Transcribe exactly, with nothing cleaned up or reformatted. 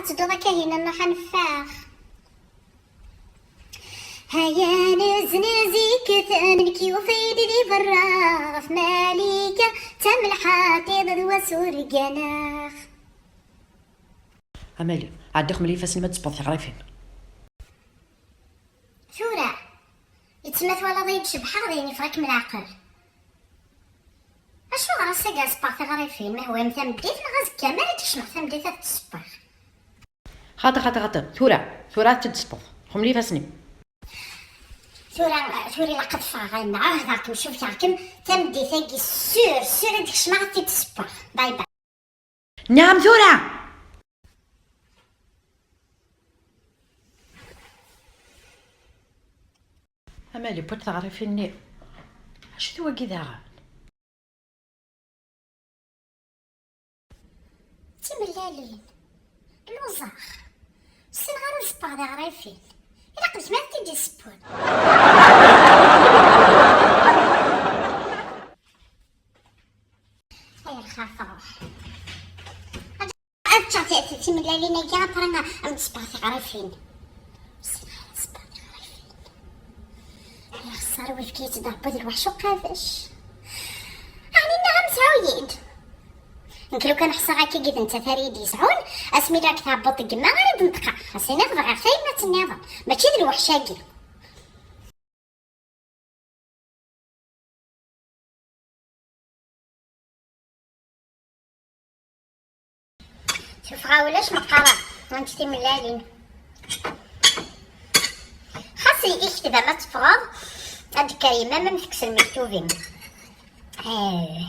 Tedduḍ akka hina nruḥ ad neffeɣ. Haya neznezik-ten, nekk yufa-yi-d di berra ɣef Malika, d tamelḥant iḍ d wass ur gganeɣ. A Mali, ɛeddi xemmel ifassen ma d-tewweḍ tiɣrifin. Tura, yettma twalaḍ-iyi-d cebḥeɣ, d ayen yeffeɣ-ikem leɛqel. Acuɣer ass-agi ad ṣebbeɣ tiɣrifin? Ma hwayem tameddit, neɣ azekka mi ara d-kecmeɣ tameddit ad tt-ṣebbeɣ? Xaṭi, xaṭi, xaṭi. Tura, tura ad tt-id-tesbeḍ. Xemmel ifassen-im. Tura, tura ilaq ad ffɣeɣ, ɛahdeɣ-kem, cubkeɣ-kem, tameddit-agi sûr, sûr ad d-kecmeɣ ad tt-id-sewweɣ. Bye bye. Nniɣ-am tura! Amali, wwiɣ-d tiɣrifin-nni. Acu-t wagi daɣen? D timellalin. Luẓeɣ. Ur ssineɣ ara ad ẓebbeɣ tiɣrifin. Ilaq d kemm ara t-id-yessewwen. Ay lxir, truḥ. Ad ččeɣ ti-, ti-, timellalin-agi, après ad m-d-ẓebbeɣ tiɣrifin. Ur ssineɣ ara ad ẓebbeɣ tiɣrifin. Ay axeṣṣar, wifk-iyi-tt-id Rebbi d lweḥc uqabec. Ɛni nniɣ-am sɛu-yi-d? Nekk lukan ḥṣaɣ akka i d nettat ara yi-d-yesɛun, asmi la k-tɛebbuḍ deg yemma ara d-neṭqeɣ. Xas iniɣ bɣiɣ tayemmat nniḍen, mačči d lweḥc-agi. Tuffɣa ulac meqqar, ant timellalin. Xas i ikteb ama teffɣeḍ, ad d-tekker yemma-m am tekkes lmektub-im. Eh.